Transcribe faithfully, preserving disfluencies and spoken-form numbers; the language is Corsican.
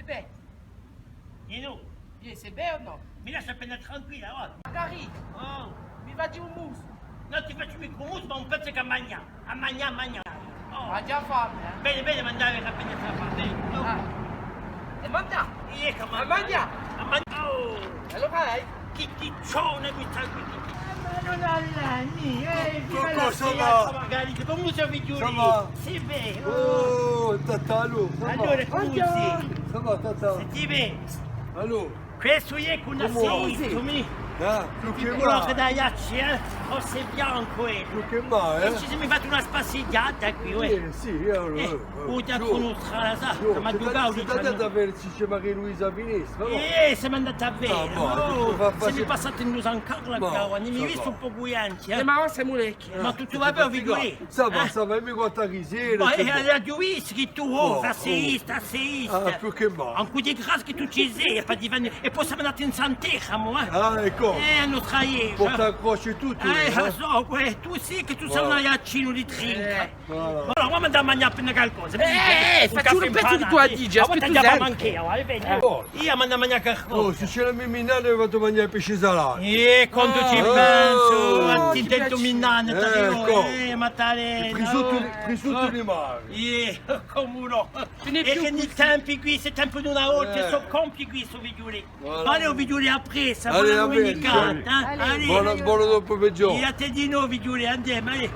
Bè. È nò. Iè, sè bè o nò? Mi lasci appena tranquilla, guarda. Magari. Oh. Mi faci un musu. Nò, ti facciu micca un musu, ma un pezzu chì à magnà. À magnà, à magnà. Oh. Hà digià fame, eh? Bè, bè, ma andava à piglià a fame. Oh. Ah. È manghjà? Iè, chì manghjà? À magnà. À magnà. Oh. È allora, eh? Chì, chì ciò, una questa qui, chì... Eh, ma nò, Alani, eh, co-, cosa va? Magari, chì cumu stai, figlioli? Ça va? Sì, bè, oh. Oh, Tatà, allora, ça va? Allora, cumu stai? Ça va, Tatà? Senti bè. Allora? Questu hè chì ùn sò micca, mì. Eh, più chè mai. Quellu chì dà i ghjacci, eh? Così biancu, eh. Più chè mai, eh? È ci simu fatti una spassighjata quì, eh. Eh, sì, allora, eh, eh, eh. Ùn ti cunnoscu, sai, ma tu... Simu andati à vede s'è ci hè Maria Luisa à finestra, nò? Eh, simu andati à vede, nò? Simu passati in u San Carlu, quì, ùn mi vistu un pocu ancu, eh. Eh, ma ora simu lì. Ma tuttu và bè, o figliulè? Ça va, ça va, è mi quantu risate. Ma, eh, aghju vistu chì tù, oh, fascista, fascista. Ah, più chè mai. Ancu di grazia chì tù ci sè, è po difendi, è po simu andati in Sant'Eramo, eh. Ah, eccu. Eh, a nostra ghjesgia. Porta a croce è tuttu, eh. Eh, sò, eh, tù sì chì tù sè un aiaccinu di trinca. Voilà. Allora, ora m'andà à magnà appena calcosa. Eh, eh, facciu un pezzu di tua digia, aspetta, veni. Oh. Eiu m'andà à magnà calcosa. Oh, s'è ci hè a me minnata, mi fatu magnà pesce salatu. Eh, quandu ci pensu, à ti, ti piace. Minnata, eh, eccu. Eh, ma tale, prisuttu, oh, prisuttu di mare. Eh, cumu nò. È chì tempi quì, sò tempi d'una volta, eh, sò campi quì, sò figliulè. Voilà. Allez, o figliulè, à prestu, bona dumenicata, eh. Allez. Bona, bona dopu, figliulè. È à tè dinò, figliulè, andemu, allez.